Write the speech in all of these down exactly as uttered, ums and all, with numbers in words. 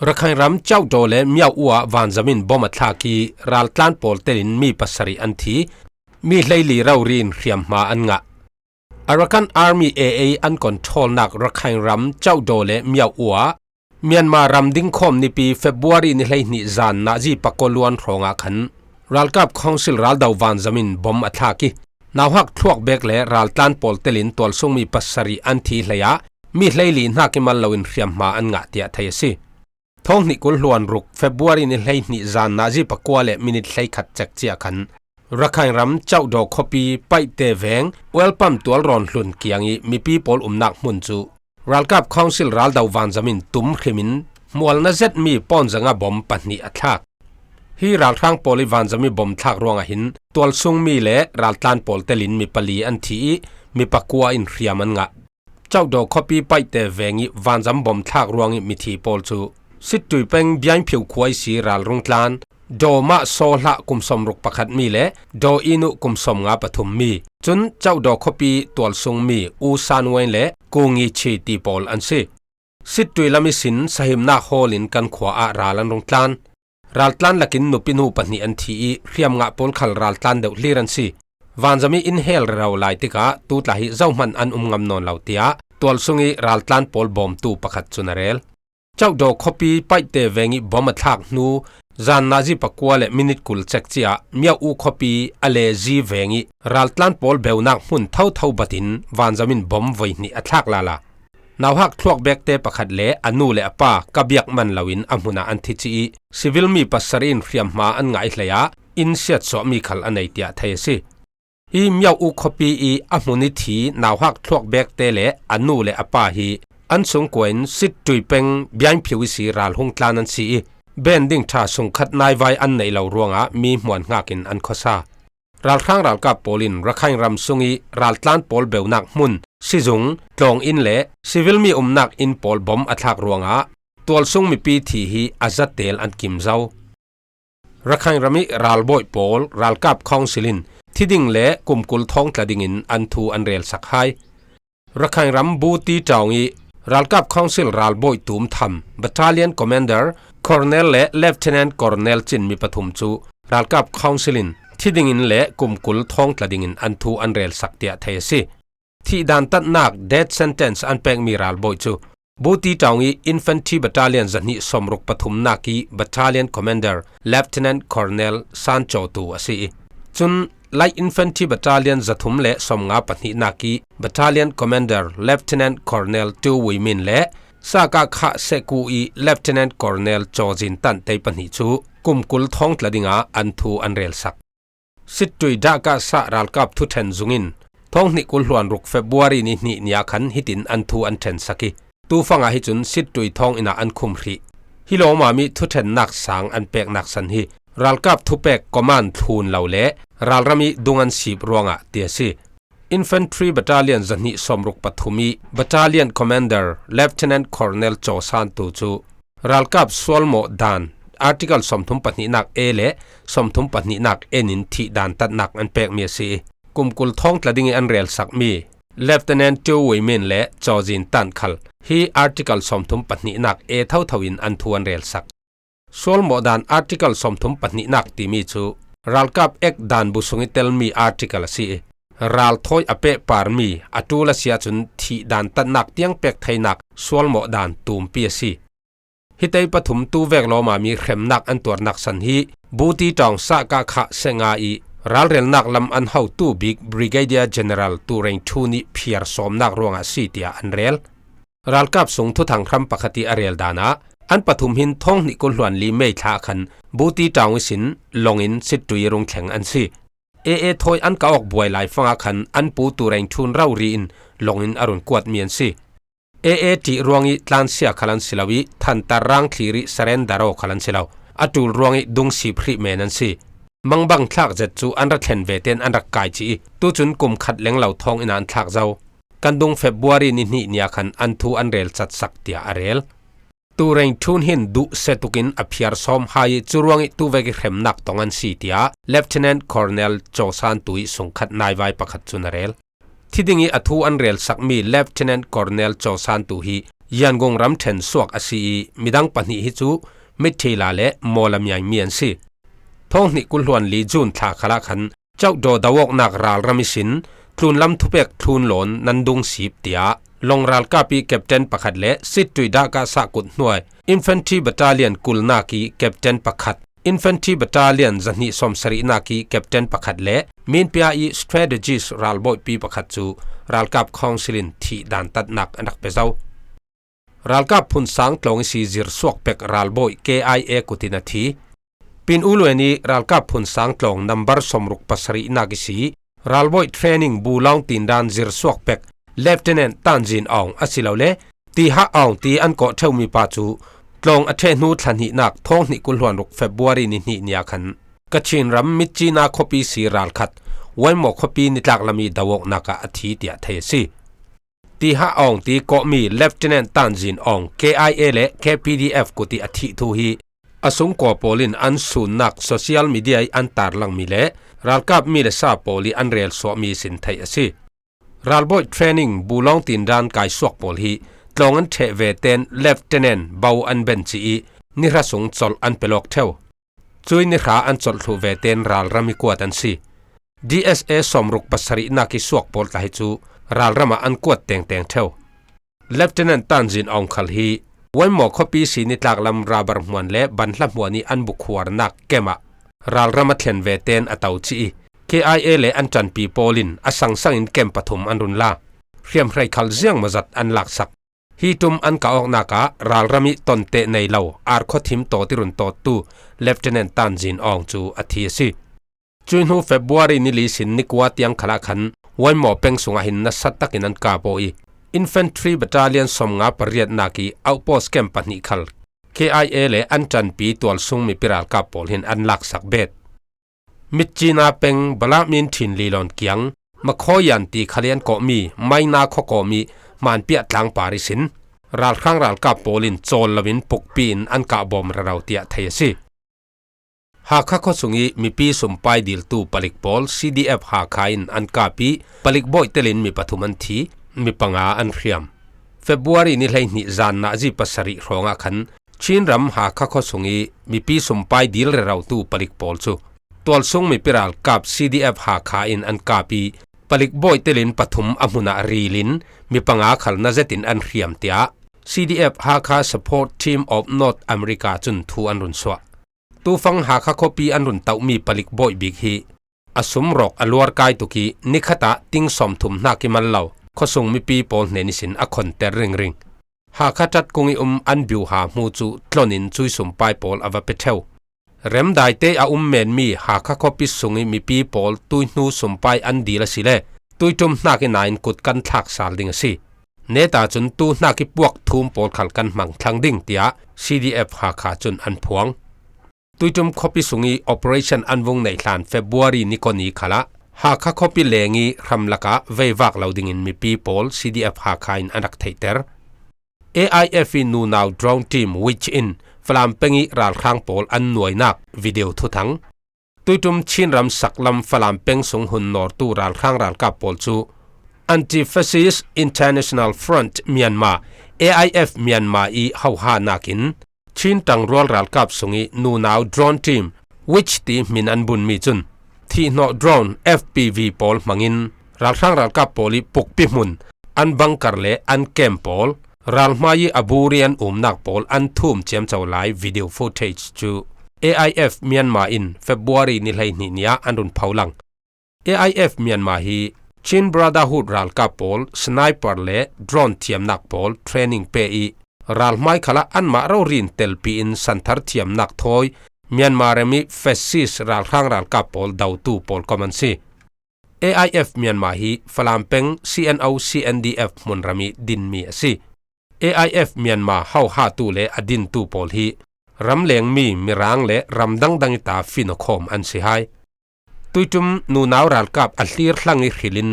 Rakhine ram Chawdo le Myaw-u ah vanzam in bom a thlak i raltlan pawl telin mi pasarih an thi. Mi hleili rori in hriamhma an ngah. Arakan Army A A an controlnak Rakhine ram Chawdo le Myaw-u ah Myanmar ram dingkhawm nipi February ni hleihnih zan nazi pakua luan hrawngah khan ralkap council raldo vanzam in bom a thlak i nauhak thluak bek le raltlan pawl telin tualsung mi pasarih an thi hlei ah mi hleili hnak i mal loin hriamhma an ngah tiah thei a si. Thawng hnih kul hluan ruk February ni hleihnih zan nazi pakua le minit hleikhat cek ciah khan Rakhine ram Chawdo khuapi Paihte veng Uelpam tualrawn hlun kiang i mipi pawl umnak hmun cu ralkap council raldo vanzam in tum hrim in hmualna zetmi pawnzanga bom pahnih a thlak. Hi ralhrang pawl i vanzam i bom thlak ruangah hin tualsung mi le raltlan pawl telin mi pali an thi i mi pakua in hriam an ngah. Chawdo khuapi Paihte veng i vanzam bom thlak ruang i mithi pawl cu Sittui peng Biainphiu khua i si ralrung tlan Daw Mah Saw Hlah kum sawmruk pakhat mi le Daw Inu kum sawmnga pathum mi, cun Chawdo khuapi tualsung mi U San Wayne le Ku Ngi Chi ti pawl an si. Sittui lam ihsin sahimnak hawl in kan khua ah ral an rung tlan. Raltlan lakin nupi nu pahnih an thi i hriamngah pawl khal raltlan deuh hlir an si. Vanzam i in hel rero lai tikah tutla hi zohman an um ngam nawn lo, tiah tualsung i raltlan pawl bawmtu pakhat cun a rel. Chawdo khuapi Paihte veng i bom a thlak hnu zan nazi pakua le minit kul cek ciah Myaw-u khuapi a le zi veng i raltlan pawl beunak hmun thotho bat in vanzam in bom voi hnih a thlak lala. Nauhak thluak bekte pakhat le a nu le a pa ka biak man loin a hmun ah an thi ci i civil mi pasarih in hriamhma an ngah i hlei ah inn siatsuahmi khal a nei tiah thei a si. Hi Myaw-u khuapi i a hmun i thi nauhak thluak bekte le a nu le a pa hi an sungkua in Sittui peng Biainphiu i si ralhung tlan an si i ben ding ṭha sungkhat naivai an neih lo ruangah mi hmuanhngak in an khuasa. Ralhrang ralkap pawl in Rakhine ram sung i raltlan pawl beunak hmun sizung, tlawng inn le civil mi umnak inn pawl bom a thlak ruangah tualsung mipi thi hi a zatel an kim zo. Rakhine ram i ralbawi pawl ralkap council in thi ding le kum kul thawng tla dingin an thu an relsak hai. Rakhine ram Buti ṭawng i ralkap council ralbawi tum tham Battalion Commander Colonel le Lieutenant Colonel cinmi pathum cu ralkap council in thi dingin le kum kul thawng tla dingin an thu an relsak tiah thei a si. Thih dantatnak, death sentence, an pekmi ralbawi cu Buti ṭawng i Infantry Battalion zahnih sawmruk pathumnak i Battalion Commander Lieutenant Colonel San Caw Tu a si i, cun Light Infantry Battalion zathum le sawmnga pahnihnak i Battalion Commander Lieutenant Colonel Tu Wui Min le Sakakha Seku i Lieutenant Colonel Caw Zin Tan tei pahnih cu kum kul thawng tla dingah an thu an relsak. Sittui Dahkahsah ralkap thuṭhen zungin thawng hnih kul hluan ruk February ni hnih ni ah khan hitin an thu an ṭhensak i, tufangah hi cun Sittui thawng inn ah an khum hrih. Hi lawmami thuṭhennak sang an peknak san hi ralkap thupek command thlun lo le ralram i dung an sip ruangah ti a si. Infantry Battalion zahnih sawmruk pathum i Battalion Commander Lieutenant Colonel Caw San Tu cu ralkap sualmawh dan Article sawmthum pahnihnak A le sawmthum pahnihnak N in thih dantatnak an pekmi a si i, kum kul thawng tla ding i an relsakmi Lieutenant Tiu Wei Min le Caw Zin Tan khal hi Article sawmthum pahnihnak A thotho in an thu an relsak. Sualmawh dan Article sawmthum pahnihnak timi cu ralkap ek dan bu sung i telmi article a si i, ral thawi a pehparmi a ṭul a si ahcun thih dantatnak tiang pek theinak sualmawh dan tumpi a si. Hitei pathum tu vek lawmami hremnak an tuarnak san hi Buti ṭawng Sahkahkhah Senga i ralrelnak lam an hotu bik Brigadier General Tu Reng Ṭhu nih phiar sawmnak ruangah a si tiah an rel. Ralkap sung thuthang hram pakhat i a rel dan ah an pathum hin thawng hnih kul hluan li May thla khan Buti ṭawng ihsin lawng in Sittui i rung thleng an si. A A thawi an ka awk buai lai fangah khan an pu Tu Reng Ṭhun rori in lawng in a run kuatmi an si. A A ṭih ruang i tlansia khal an si lo i thantar rangthlir i surrender aw khal an si lo. A ṭul ruang i dungsip hrih men an si. Mangbang thlak zet cu an ra thlen ve tein an rak kai ci i tucun kum khat leng lo thawng in ah an thlak zo. Kan dung February ni hnih ni ah khan an thu an rel catsak tiah a rel. Tu Reng Ṭhun hin duh setuk in a phiar sawm hai i cu ruang i tuvek i hremnak tong an si tiah Lieutenant Colonel Caw San Tu i sungkhat naivai pakhat cun a rel. Thi ding i a thu an relsakmi Lieutenant Colonel Caw San Tu hi Yangon ramṭhen suak a si ih, midang pahnih hi cu Mithila le Mawlamyai mi an si. Thawng hnih kul hluan li June thla khalah khan Chaudaw do awknak ralram ihsin tlunlam thupek thlun lawn nan dung sip, tiah Long ralkap ih captain pakhat le Sittwe dah kahsah kut hnuai Infantry Battalion kulnak ih captain pakhat, Infantry Battalion zahnih sawmsarihnak ih captain pakhat le Minpia ih strategist ralbawipi pakhat cu ralkap council in thih dantatnak an rak pe zo. Ralkap Phunsang Tlawng ihsi zirsuak pek ralbawi K I A kut in a thi. Pin U Luen ih ralkap Phunsang Tlawng nambar sawmruk pasarihnak ihsi ralbawi training bulawng tindan zirsuak pek Lieutenant Tan Zin Aung asilole Ti Hah Aung ti an kawh ṭheumi pa cu tlawng a ṭheh hnu thla hnihnak thawng hnih kul hluan ruk February ni hnih ni ah khan Kachin ram Mitchina khuapi si ralkhat Waimo khuapi nitlak lam ih do awknak ah a thi, tiah thei a si. Ti Hah Aung ti kawhmi Lieutenant Tan Zin Aung K I A le K P D F kut ih a thih thu hi a sungkua pawl in an sunnak social media ih an tarlangmi le ralkap mi le sa pawl ih an relsuahmi ihsin theih a si. Ralbawi training bulawng tindan kaisuak pawl hi tlawng an ṭheh vete'n Lieutenant bo an ben cih ih ni hra sung colh an pe lawk ṭheu. Cuih ni hra an colh thluh vete'n ralram ih kuat an si. D S A sawmruk pasarihnak ih suak pawl tla hi cu ralram ah an kuat tengteng ṭheu. Lieutenant Tan Zin Aung khal hi Waimo khuapi si nitlak lam rubber hmuan le banhla hmuan ih an bukhuarnak kem ah ralram a thlen vete'n a to cih ih K I A le an ṭanpi pawl in a sangsang in kem pathum an run la. Hriamhrei khal ziangmawzat an laksak. Hi ṭum an kah awknak ah ralram ih tonteh nei lo, ar khuathim tawt ih run tawttu Lieutenant Tan Zin Aung cu a thi a si. Cuih hnu February ni li sin ni kua tiang khalah khan Waimo peng sungah hin nasa takin an kap aw ih Infantry Battalion sawmnga pariatnak ih outpost camp pahnih khal K I A le an ṭanpi tualsung mipi ralkap pawl hin an laksak bet. Mitchina peng Balamin ṭhin lilawn kiang Makhawian ti khal ih an kawhmi Maina khuakawm ih Hmanpiah tlang par ihsin ralhrang ralkap pawl in cawl loin pukpi in an kah bawm rero, tiah thei a si. Hakha khuasung ih mipi sumpai diltu palik pawl C D F Hakha in an kap ih palik bawi telin mi pathum an thi, mi panga an hriam. February ni hleihnih zan nazi pasarih hrawngah khan Chin ram Hakha khuasung ih mipi sumpai dil rerotu palik pawl cu tualsung mipi ralkap C D F Hakha in an kap ih palik bawi telin pathum a hmun ah ril in mi panga khal na zetin an hriam, tiah C D F Hakha Support Team of North America cun thu an run suah. Tufang Hakha khuapi an run tauhmi palik bawi bik hi a sumrawk a luar kai tuk ih nikhat ah ting sawmthum hnak ih mal lo khuasung mipi pawl hnen ihsin a khonter ringring. Hakha ṭatkung ih um an biuha hmu cu tlon in cuih sumpai pawl a va pe ṭheu. Remdaite a um menmi Hakha khuapi sung ih mipi pawl tuihnu sumpai an dil asile tuiṭum hnak ih nain kut kan thlak sal ding a si. Neta cun tu hnak ih puak thum pawl khal kan hmang thlang ding, tiah C D F Hakha cun an phuang. Tuiṭum khuapi sung ih operation an vung neih hlan February ni kua ni khalah Hakha khuapi leng ih hram lakah veivak lo dingin mipi pawl C D F Hakha in an rak theihter. A I F ih nunau drone team Witch in Falam peng ih ralhrang pawl an nuainak video thuthang. Tuiṭum Chin ram saklam Falam peng sung hun nawrtu ralhrang ralkap pawl cu Anti-Fascist International Front Myanmar, A I F Myanmar ih hohanak in Chin ṭangrual ralkap sung ih nunau drone team Witch ti hmin an bunmi cun thihhnawh drone F P V pawl hmangin ralhrang ralkap pawl ih pukpi hmun, an bunker le an camp pawl, ralhmai ih a bur ih an umnak pawl an thum ciamco lai video footage cu A I F Myanmar in February ni hleihnih ni ah an run pholang. A I F Myanmar hi Chin Brotherhood ralkap pawl sniper le drone thiamnak pawl training pe ih ralhmai khalah anmah rori in telpi in santhar thiamnak thawi Myanmar rem ih fascist ralhrang ralkap pawl dotu pawl kom an si. A I F Myanmar hi Falam peng C N O C N D F hmunram ih dinmi a si. A I F Myanmar hohatu le a dintu pawl hi ramlengmi Mirang le ram dangdang ih ta finokhawm an si hai. Tuiṭum nunau ralkap a hlirhlang ih hrilin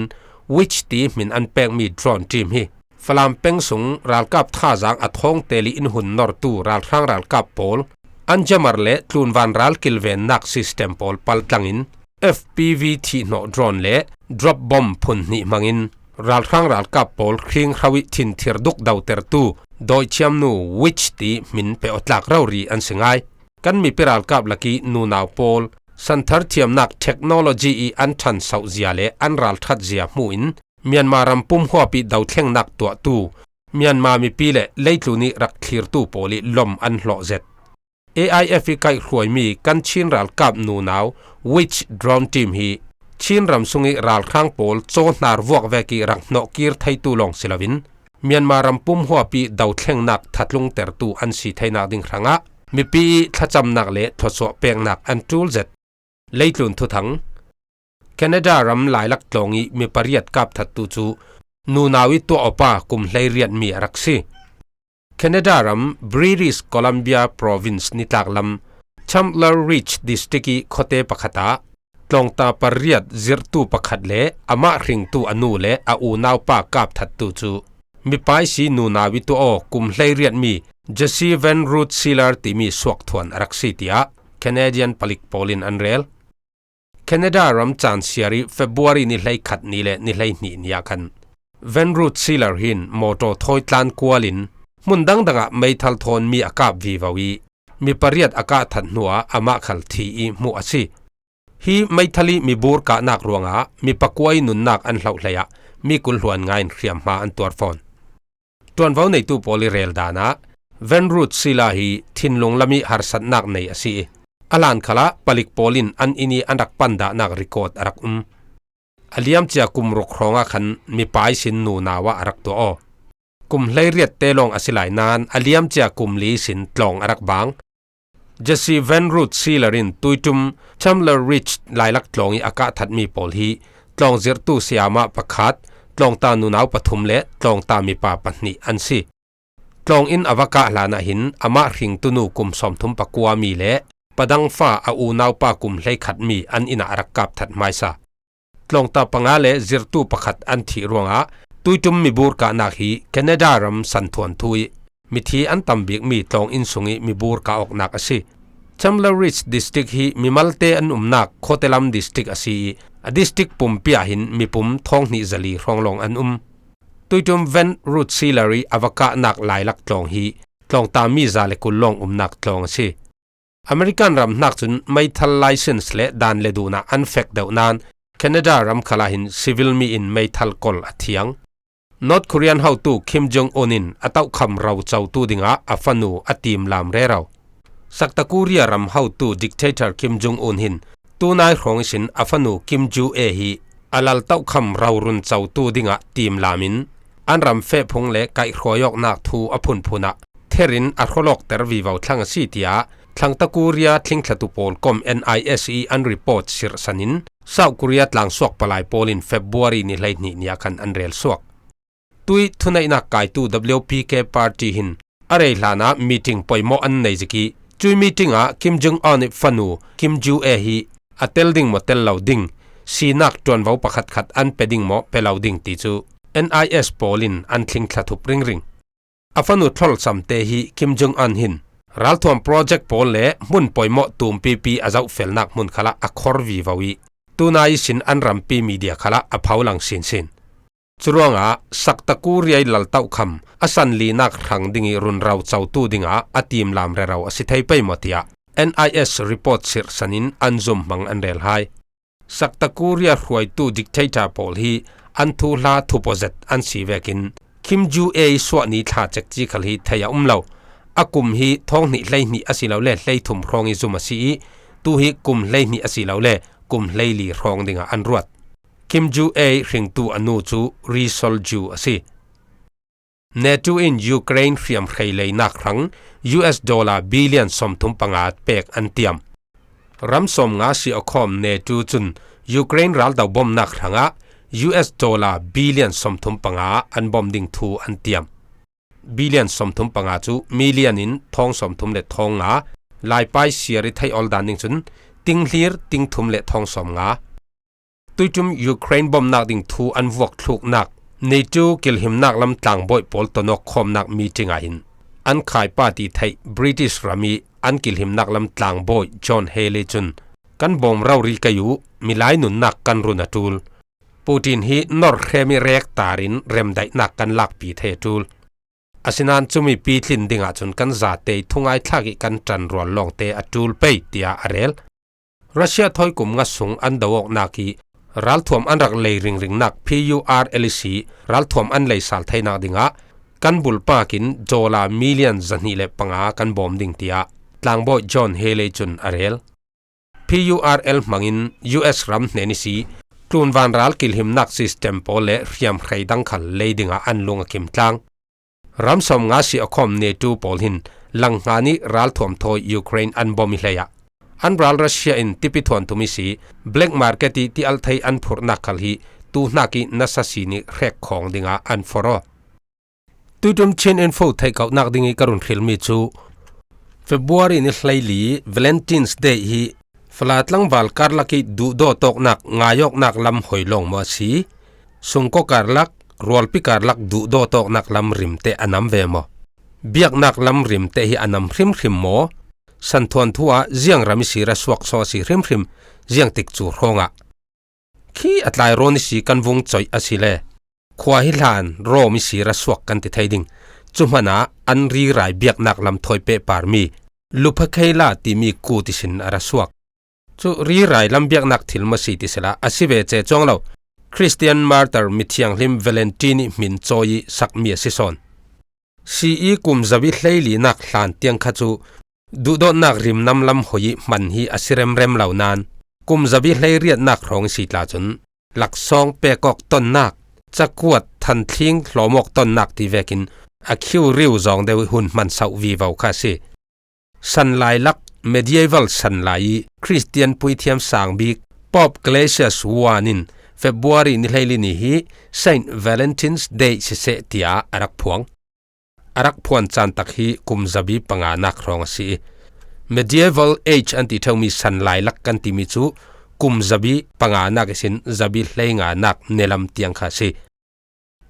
Witch ti hmin an pekmi drone team hi Falam peng sung ralkap thazaang a thawngtel ih in hun nortu ralhrang ralkap pawl an jammer le tlunvan ral kilvennak system pawl paltlangin F P V thihhnawh drone le drop bomb phun hnih hmangin ralhrang ralkap pawl hringhro ih thinthir duk dotertu dawithiamnu witch ti hmin pe awtlak rori an si ngai. Kan mipi ralkap lakih nunau pawl santhar thiamnak technology i an ṭhansauh zia le an ralṭhat zia hmuin Myanmar ram pumhuap i dothlengnak tuahtu Myanmar mipi le leitlun i rak thlirtu pawl i lawm an hlawh zet. A I F i kaihhruaimi kan Chin ralkap nunau witch drone team hi Chin ram sung i ralhrang pawl cawhnar vuak vek i rak hnawhkir theitu lawng si loin Myanmar ram pumhuap i dothlengnak thatlungtertu an si theinak ding hrangah mipi i thlacamnak le thluachuah peknak an ṭul zet. Leitlun thuthang. Canada ram lailak tlawng i mi pariat kapthattu cu nunau i tuah awpa kum hleiriat mi a rak si. Canada ram British Columbia Province nitlak lam Chandler Ridge District i khuate pakhat ah tlawngta pariat zirhtu pakhat le amah hringtu a nu le a unaupa kapthattu cu mipa ihsi nunau i tuah aw kum hleiriat mi Jesse Van Ruth Sealer timi suakthuan a rak si, tiah Canadian palik pawl in an rel. Canada ram caan siar i February ni hleikhat ni le ni hleihnih ni ah khan Van Ruth Sealer hin mawtaw thawi tlan kual in hmun dangdang ah meithal thawn mi a kap vivo i mi pariat a kah that hnuah amah khal thi i hmuh a si. Hi meithal i mi bur kahnak ruangah mi pakua i nunnak an hloh hlei ah mi kul hluan nga in hriamhma an tuar fawn. Ṭuanvo neitu pawl i rel dan ah Van Ruth Sealer hi thinlung lam i harsatnak nei a si i a hlan khalah palik pawl in an inn i an rak pan dahnak record a rak um. A liamcia kum ruk hrawngah khan mipa ihsin nunau ah a rak tuah aw. Kum hleiriat te lawng a si lai nain a liamcia kum li ihsin tlawng a rak bang. Jesse Van Ruth Sealer in tuiṭum Chandler Ridge lailak tlawng i a kah thatmi pawl hi tlawng zirhtu sayama pakhat, tlawngta nunau pathum le tlawngta mipa pahnih an si. Tlawng in a va kah hlanah hin amah hringtunu kum sawmthum pakua mi le padang fa a unaupa kum hleikhat mi an inn ah a rak kap that hmaisa. Tlawngta panga le zirhtu pakhat an thih ruangah tuiṭum mi bur kahnak hi Canada ram santhuanthu i mithi an tam bikmi tlawng inn sung i mi bur kah awknak a si. Chandler Ridge District hi mimalte an umnak khuate lam district a si i a district pumpi ah hin mipum thawng hnih zali hrawng lawng an um. Tuiṭum Van Ruth Sealer i a va kahnak lailak tlawng hi tlawngta mi za le kul lawng umnak tlawng a si. American ram hnak cun meithal license le dan le duhnak an fek deuh nain Canada ram khalah hin civil mi in meithal kol a thiang. North Korean hotu Kim Jong Un in a tohkham rocotu dingah a fanu a timlam rero. Sakta Korea ram hotu dictator Kim Jong Un hin tunai hrawng ihsin a fanu Kim Ju E hi a lal tohkham rorun cotu dingah timlam in an ram fehphung le kaihhruai awknak thu a phunphun ah ther in a hrawlawkter vivo thlang a si, tiah Thlangta Korea thlingthlatu pawl kom N I S i an report sirhsan in South Korea tlangsuak palai pawl in February ni hleihnih ni ah khan an rel suak. Tui thuneihnak kaitu W P K party hin a rei hlanah meeting poimawh an nei zik i cui meeting ah Kim Jong Un i fanu Kim Ju E hi a tel ding maw tel lo ding, sinak ṭuanvo pakhatkhat an pe ding maw pe lo ding ti cu N I S pawl in an thlingthla thup ringring. A fanu thlolsamte hi Kim Jong Un hin ralthuam project pawl le hmun poimawh tumpipi a zohfelnak hmun khalah a khor vivo i tunai ihsin an rampi media khalah a pholang sinsin. Curuangah Sakta Korea i laltohkham a sanlinak hrang ding i run rocotu dingah a timlam rero a si thei pei maw tiah N I S report sirhsan in an zumhmang an rel hai. Sakta Korea hruaitu dictator pawl hi an thuhla thupawzet an si vekin Kim Ju E i suahni thla cekci khal hi thei a um lo. A kum hi thawng hnih hleihnih a si lo le hleithum hrawng i zum a si i tu hi kum hleihnih a si lo le kum hleili hrawng dingah an ruat. Kim Ju E i hringtu a nu cu Ri Sol Ju a si. NATO in Ukraine hriamhrei leinak hrang U S dollar billion sawmthum panga pek an tiam. Ram sawmnga si a khawm NATO cun Ukraine raldo bomnak hrangah U S dollar billion sawmthum panga an bom ding thu an tiam. Billion sawmthum panga cu million in thawng sawmthum le thawng nga, laipai siar i theih awl dan ding cun tinghlir, tingthum le thawng sawmnga. Tuiṭum Ukraine bomnak ding thu an vuak thluknak NATO kilhimnak lam tlangbawi pawl tonawk khawmnak meeting ah hin an khai party theih British ram i an kilhimnak lam tlangbawi John Haley cun kan bawm rori kei uh, milai nunnak kan run a ṭul. Putin hi norhrem i rektar in remdaihnak kan lakpi thei a ṭul. Asinan cumi pitlin dingah cun kan zatei thungai thlak ih kan ṭanrual lawngte a ṭul pei, tiah a rel. Russia thawi kum nga sung an do awknak ih ralthuam an rak lei ringringnak P U R L ih si ralthuam an lei sal theinak dingah kan bulpak in dollar million zahnih le panga kan bawm ding, tiah tlangbawi John Haley cun a rel. P U R L hmangin U S ram hnen ih si tlunvan ral kilhimnak system pawl le hriamhrei dang khal lei dingah an lung a kim tlang. Ram sawmnga si a khawm NATO pawl hin langhngan ih ralthuam thawi Ukraine an bawm ih hlei ah an ral Russia in tipi thuantum ih si black market ih tialh thei an phurhnak khal hi tuhnak ih nasa sin ih hrek khawng dingah an forh aw. Tuiṭum Chin Info theihkauhnak ding ih ka run hrilmi cu February ni hleili Valentine's Day hi fala tlangval karlak ih duhdawt awknak, ngai awknak lam hoi lawng maw a si? Sungkaw karlak, rualpi karlak duhdawt awknak lam rimte a nam ve maw? Biaknak lam rimte hi a nam hrimhrim maw? Santhuan thu ah ziang ram ih si ra suak saw a si hrimhrim, ziang tikcu hrawngah khi a tlai rawn ih si kan vung coih a si le khua hi hlan Rome ih si ra suak kan ti thei ding. Cu hmanah an rirai biaknak lam thawi pehparmi Lupakheila timi kut ihsin a ra suak. Cu rirai lam biaknak thil maw si ti sehla a si ve ce cuang lo. Christian martyr mithianghlim Valentine ih hmin cawi ih sakmi a si sawn. Si ih kum zabi hleilinak hlan tiang kha cu duhdawtnak rimnam lam hoi ih hman hi a si remrem lo nain kum zabi hleiriatnak hrawng ih si tla cun laksawng pekawk tonnak, cakuat thanthling hlawmawk tonnak ti vekin a khiu riu zawng deuh ih hun hman sauh vivo kha a si. Sanlailak, medieval sanlai ih Christian puithiam sang bik Pope Gelasius one in February ni hleili ni hi Saint Valentine's Day siseh tiah a rak phuang. A rak phuan caan tak hi kum zabi panganak hrawng a si ih, medieval age an ti ṭheumi sanlailak kan timi cu kum zabi panganak ihsin zabi hleinganak nelam tiang kha a si.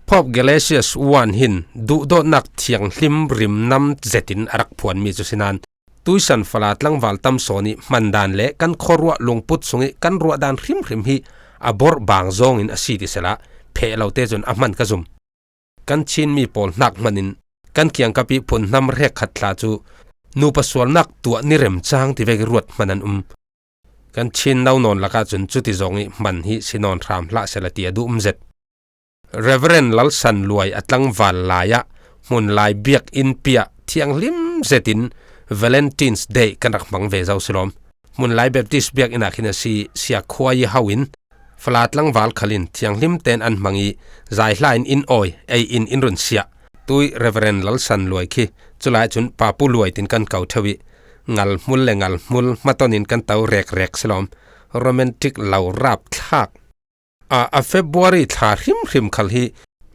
Pope Gelasius one hin duhdawtnak thianghlim rimnam zetin a rak phuanmi cu sinain tuisan fala tlangval tam sawn ih hmandan le kan khuaruah lungput sungih kan ruahdan hrimhrim hi a borhbang zawngin a si ti sehla pheh lote cun a hman ka zum. Kan Chinmi pawl hnak hmanin kan kiangkap ih phunhnam hrekkhat tla cu nupa sualnak tuah ni remcang ti vek ih ruat hman an um. Kan Chin no nawn lakah cun cuti zawng ih hman hi si nawn hram hlah sehla ti a duh um zet. Reverend Lalsan Luai a tlangval lai ah hmunlai biakinn piah thianghlim zetin Valentine's Day kan rak hmang ve zo si lawm. Hmunlai Baptist biakinn ah khin a si, siakhua ih ho in fala tlangval khal in thianghlim tein an hmang ih, zaihla in in awi, ei in in run siah. Tui Reverend Lalsan Luai khi culai cun Papu Luai tin kan ko ṭheu ih, ngalhmul le ngalhmul hmaton in kan to rekrek si lawm. Romantic lo rap thlak. A, a February thla hrimhrim khal hi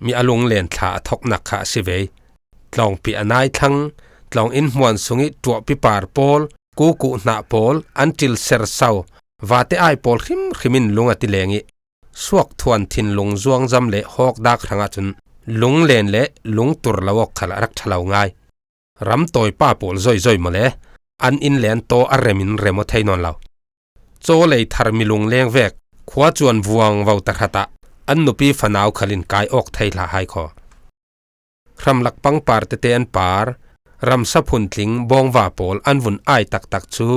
mi a lunglen thla a thoknak kha a si ve. Tlawngpi a nai thlang, tlawng in hmuan sungih ṭuahpi par pawl, kukuh hnah pawl, an ṭil serso, vate ai pawl hrimhrim in lung a ti leng ih, suakthuan thinlung zuangzam le hawkdak hrangah cun lunglen le lungtur lo awk khal a rak ṭha lo ngai. Ramtawipa pawl zoizoi maw le, an inn le an taw a rem in rem aw thei nawn lo. Cawlei thar mi lungleng vek, khuacuan vuangvo tahratah an nupi fanau khal in kai awk thei hlah hai khaw. Hramlak pangpar tete an par, ramsa phuntling bawngva pawl an vun ai taktak cu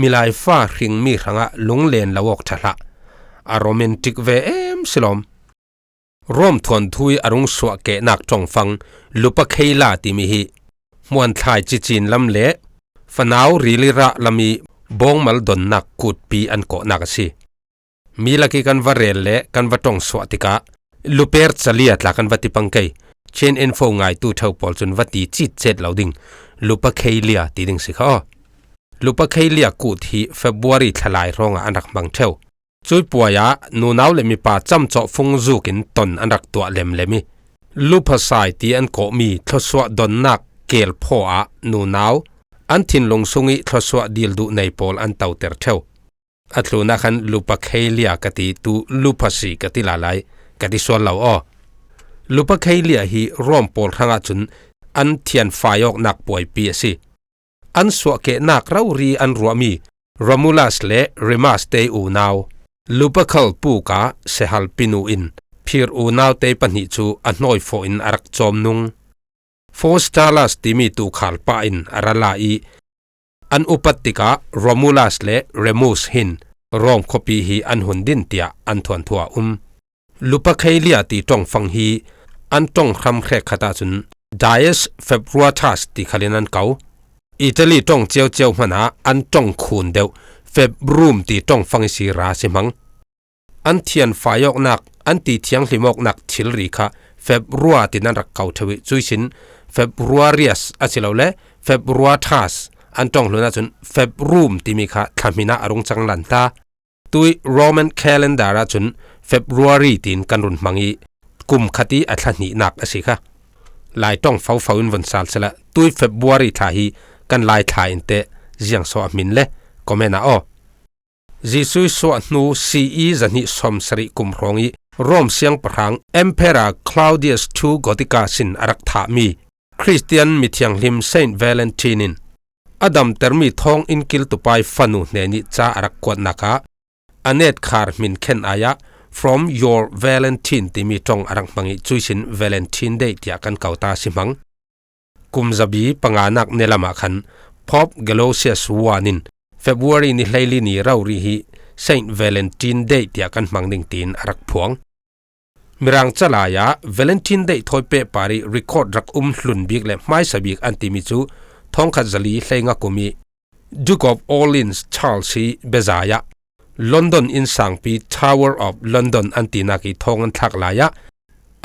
milai fa hringmi hrangah lunglen lo awk ṭha hlah. A romantic ve em si lawm. Rome thuanthu ih a rung suahkehnak ṭongfang Lupakheila timi hi hmuanthlai cicin lam le fanau rili rah lam ih bawngmal donnak kutpi an kawhnak a si. Mi lakih kan va rel le kan va ṭong suah tikah Luper Calia tla kan va ti pang kei. Chin Info ngaitu ṭheu pawl cun va ti citcet lo ding, Lupakheila ti ding si kha aw. Lupakheila kut hi February thlalai hrawngah an rak hmang ṭheu. Cui puai ah nunau le mipa camcawh fung zukin ton an rak tuah lemlem ih, Lupasai ti an kawhmi thluasuah donnak kelphaw ah nunau an thinlung sungih thluasuah dil duh nei pawl an toter ṭheu. A tlunah khan Lupakheila ka ti, tu Lupasi ka ti lalai ka ti sual lo aw. Lupakheila hi Rome pawl hrangah cun an thianfai awknak puaipi a si. An suahkehnak rori an ruahmi Romulus le Remus te unau Lupercal puk ah sehal pinu in phir unaute pahnih cu a hnawi fawh in a rak cawm nung. Faustulus timi tuukhal pa in a ra la i, an upat tikah Romulus le Remus hin Rome khuapi hi an hun din tiah an thuanthu a um. Lupercalia ti ṭongfang hi an ṭong hram hrekkhat ahcun Dies Februatus ti khalin an ko. Italy ṭong ciauciau hmanah an ṭong khun deuh Februm ti ṭongfang ihsi ra a si hmang. An thianfai awknak, an ti thianghlim awknak thilri kha Februa tin an rak ko ṭheu i, cuihsin Februarius asilole Februatus an ṭong hlun ahcun Februm timi kha thla hmin ah a rung cang lan ta. Tui Roman calendar ahcun February tiin kan run hmang i, kum khat i a thla hnihnak a si kha. Lai ṭong fofo in vun sal sehla, tui February thla hi kan Lai thla in teh ziangso a hmin le comment ah aw. Jesuh suah hnu C E zahnih sawmsarih kum hrawng i Rome siangpahrang Emperor Claudius two Gothicus in a rak thahmi Khristian mithianghlim Saint Valentine in a damtermi thawnginn kiltupa i fanu hnen i ca a rak kuatnak ah a netkhar hmin khen ai ah From Your Valentine timi ṭong a rak hmang i, cuihsin Valentine Day tiah kan ko ta a si hmang. Kum zabi panganak nelam ah khan Pope Gelasius one in February ni hleili ni rori hi Saint Valentine Day tiah kan hmang ding tiin a rak phuang. Mirang calai ah Valentine Day thawi pehpar i record rak um hlun bik le hmaisa bik an timi cu thawngkhat zali hleinga kum i Duke of Orleans Charles hi biazai ah London innsangpi Tower of London an tinak i thawng an thlak lai ah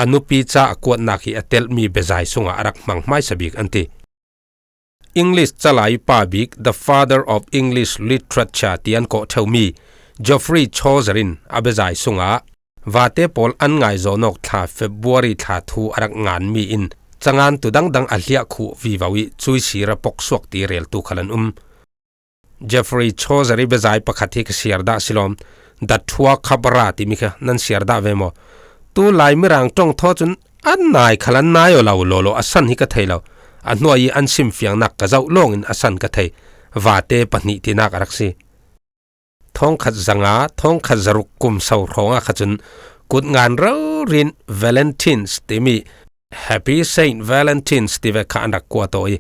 a nupi ca a kuatnak i a telhmi biazai sungah a rak hmang hmaisa bik an ti. English calai pa bik, The Father of English Literature ti an kawh ṭheumi Geoffrey Chaucer in a biazai sungah vate pawl an ngai zawn awk thla February thla thu a rak nganmi in cangan tu dangdang a hliah khuh vivo i, cuihsin a pok suak ti reltu khal an um. Geoffrey Chaucer i biazai pakhat hi ka siar dah si lawm, The Tuatha Dé Danann timi kha nan siar dah ve maw? Tulai Mirang ṭong thaw cun an nai khal an nai aw lo lawlaw a san hi ka thei lo. A hnuai i an simfiangnak ka zoh lawngin a san ka thei. Vate pahnih tinak a rak si. Thawngkhat zanga, thawngkhat zaruk kum so hrawngah kha cun kut ngan rori in Valentines timi Happy Saint Valentines ti vek kha an rak kuat aw i,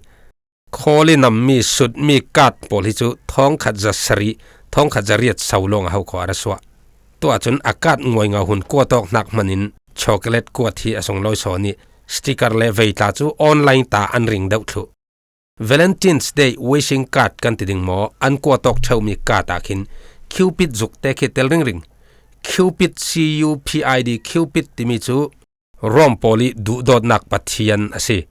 Khawli nammi sutmi kat pawl hi cu thawngkhat zasarih, thawngkhat zariat so lawng a ho khawh a ra suah. Tuah cun a kat nguaingau hun kuat awk hnak hmanin chocolate kuat hi a sunglawi sawn i, sticker le veitla cu online ta an ring deuh thluh. Valentine's Day wishing card kan ti ding maw, an kuat awk ṭheumi kat ah khin Cupid zuk te khi tel ringring. Cupid, C U P I D, Cupid timi cu Rome pawl i duhdawtnak pathian a si.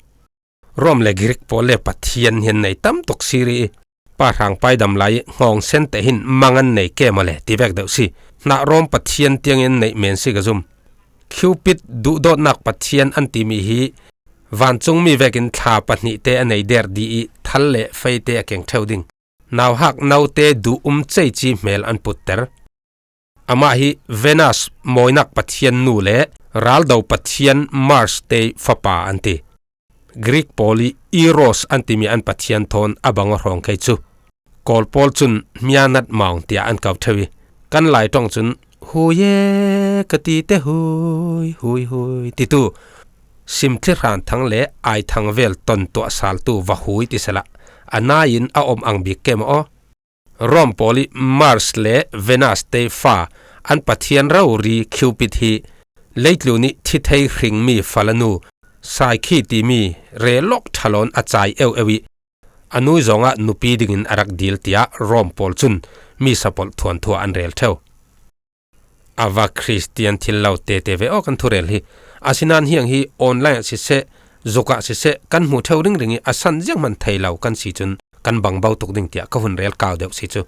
Rome le Greek pawl le pathian hi an nei tam tuk si rih i, pa hrang paidam lai i hngawng sen te hin mang an nei ke maw le ti vek deuh si. Hnah Rome pathian tiang in neih men si ka zum. Cupid duhdawtnak pathian an timi hi vancungmi vekin thla pahnih te a nei der di i thal le fei te a keng ṭheu ding, nauhak naute duh um cei ci hmel an putter. Amah hi Venus mawinak pathian nu le raldo pathian Mars te fapa an ti. Greek pawl i Eros an timi an pathian thawn a bang aw hrawng kei cu. Kawl pawl cun hmianat maung tiah an ko ṭheu i, kan Lai ṭong cun hui e ka ti te hui, hui, hui titu simthli hran thang le ai thang vel ton tuah saltu va hui ti sehla, a nai in a om ang bik ke maw aw. Rome pawl i Mars le Venus te fa an pathian rori Cupid hi leitlun i thithei hringmi falanu Psyche timi relawk ṭhalawn a cai eueu i, a nui zawngah nupi dingin a rak dil tiah Rome pawl cun mi sapolh thuanthu ah an rel ṭheu. A va Khristian thil lo tete ve aw kan thurel hi. Asinain hiang hi online ah siseh, zuk ah siseh, kan hmu ṭheu ringring i a san zianghman thei lo kan si cun kan bang bo tuk ding tiah ka hun rel kau deuh si cu.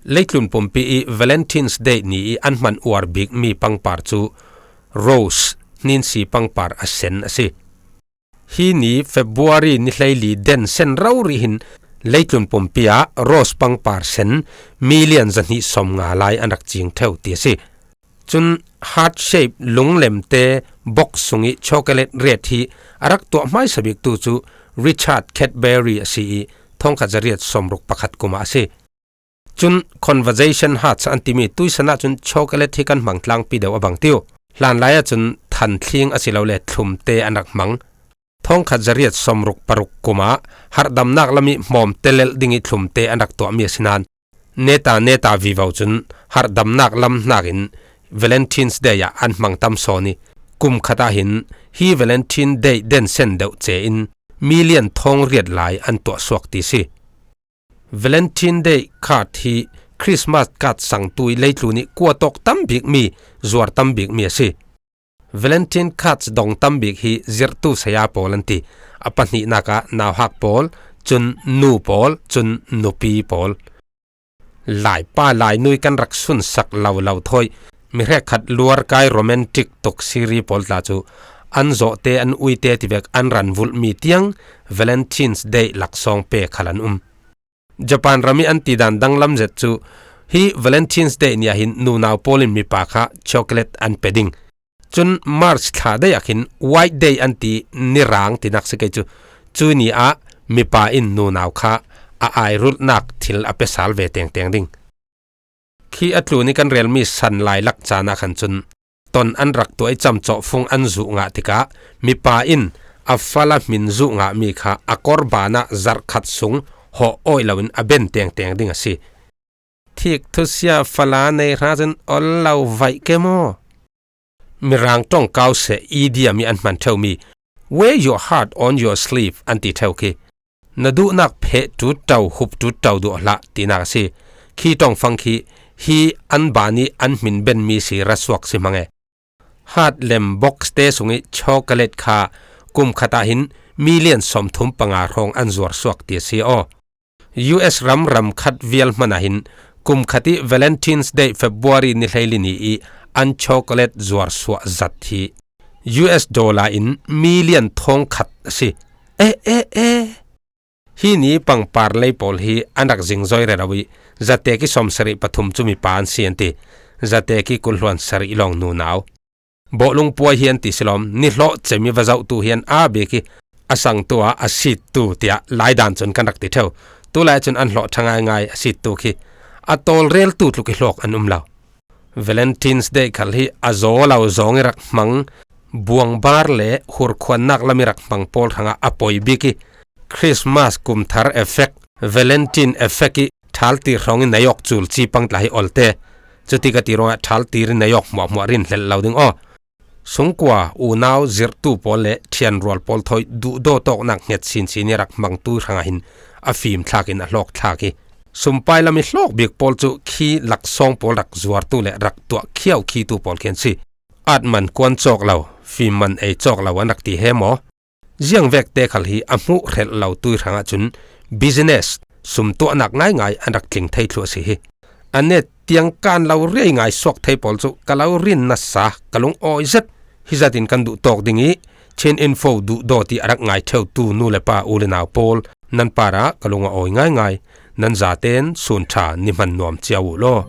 Leitlun pumpi i Valentine's Day ni i an hman uar bikmi pangpar cu Rose, hninsi pangpar a sen a si. Hi ni February ni hleili den sen rori hin leitlun pumpi ah rose pangpar sen million zahnih sawmnga lai an rak cing ṭheu ti a si. Cun heart shape lunglemte box sung i chocolate red hi a rak tuah hmaisa biktu cu Richard Cadbury a si i thawngkhat zariat sawmruk pakhat kum ah a si. Cun conversation hearts an timi tuisan ah cun chocolate hi kan hmang tlangpi deuh a bang tiu. Hlanlai ah cun thanthling asilole thlumte an rak hmang. thawngkhat zariat sawmruk paruk kumah harhdamnak lam ih hmawm telel dingih thlumte an rak tuahmi a si nain, neta neta vivo cun harhdamnak lam hnakin Valentine's Day ah an hmang tam sawn ih, kum khat ahhin hi Valentine Day densen deuh ce in million thawng riat lai an tuahsuak ti si. Valentine Day card hi Christmas card sangtu ih leitlun ih kuatawk tam bikmi, zuar tam bikmi a si. Valentine cards dong tam bik hi zirhtu saya pawl an ti. A pahnihnak ah nauhak pawl, cun nu pawl, cun nupi pawl. Laipa lainui kan rak sunsak lo lo thawi, mi hrekkhat luarkai romantic tuk siri pawl tla cu an zawhte, an uite tivek an ran vulhmi tiang Valentine's Day laksawng pe khal an um. Japan ram ih an tidan danglam zet cu hi Valentine's Day ni ahhin nunau pawl in mipa kha chocolate an pe ding. Cun March thla dei ah khin White Day an ti nirang tinak si kei cu, cu ni ah mipa in nunau kha a airulhnak thil a pe sal ve tengteng ding. Khi a tlun ih kan relmi san lailak caan ah khan cun ton an rak tuah ih camcawh fung an zuh ngah tikah mipa in a fala hmin zuh ngahmi kha a korban ah zarh khat sung hawh awih loin a ben tengteng ding a si. Thik thusia fala nei hra cun ol lo vaih ke maw? Mirang ṭongkau seh idiom ih an hman ṭheumi "Wear your heart on your sleeve" an ti ṭheu khi na duhnak pheh ṭutṭo, hup ṭutṭo duh hlah tinak a si. Khi ṭongfang khi hi an ban ih an hmin benmi si ra suak si hmang e. Hat lem box te sungih chocolate kha kum khat ahhin million sawmthum panga hrawng an zuar suak ti a si aw. U S ram ram khat vial hman ahhin kum khat ih Valentine's Day February ni hleili ni ih an chocolate zuar suah zat hi U S dollar in million thawng khat a si. Eh, eh, eh. Hi ni pangpar lei pawl hi an rak zingzoi rero ih zatek ih sawmsarih pathum cu mipa an si an ti. Zatek ih kulhluan sarih lawng nunau. Bawhlung puai hi an ti silawm, ni hlawh cem ih va zohtu hi an aa bik ih a sangtu ah a sittu tiah laidan cun kan rak ti ṭheu. Tulai cun an hlawh ṭha ngaingai a sittu khi a tawlreltu tluk ih hlawk an um lo. Valentine's Day khal hi a zaw lo zawng ih rak hmang, buangbar le hurkhuannak lam ih rak hmang pawl hrangah a poi bik ih Christmas kumthar effect, Valentine effect ih ṭhaltir hrawng ih neiawk cul cipang tla hi olte. Cuti ka ti ruangah ṭhaltir ih neiawk hmuahhmuah rin hlelh lo ding aw. Sungkua, unau, zirhtu pawl le ṭhianrual pawl thawi duhdaw tawknak hnget sinsin ih rak hmangtu hrangah hin a fimthlak in a hlawkthlak ih sumpai lam ih hlawk bik pawl cu khi laksawng pawl rak zuartu le rak tuah khiau khitu pawl khi an si. At man kuan cawk lo, fim man ei cawk lo an rak ti he maw? Ziangvekte khal hi a hmuh hrelh lo tui hrangah cun business sumtuahnak ngaingai an rak tling thei thluh a si hi. A net tiang kan lo riai ngai suak thei pawl cu ka lo rin nasa, ka lung awi zet, hi zatin kan duh tawk ding ih Chin Info duhdawt ih a rak ngai ṭheutu nu le pa u le nau pawl nan parah ka lung a awi ngaingai, nan zaten sun ṭha ni hman nuam cio uh law.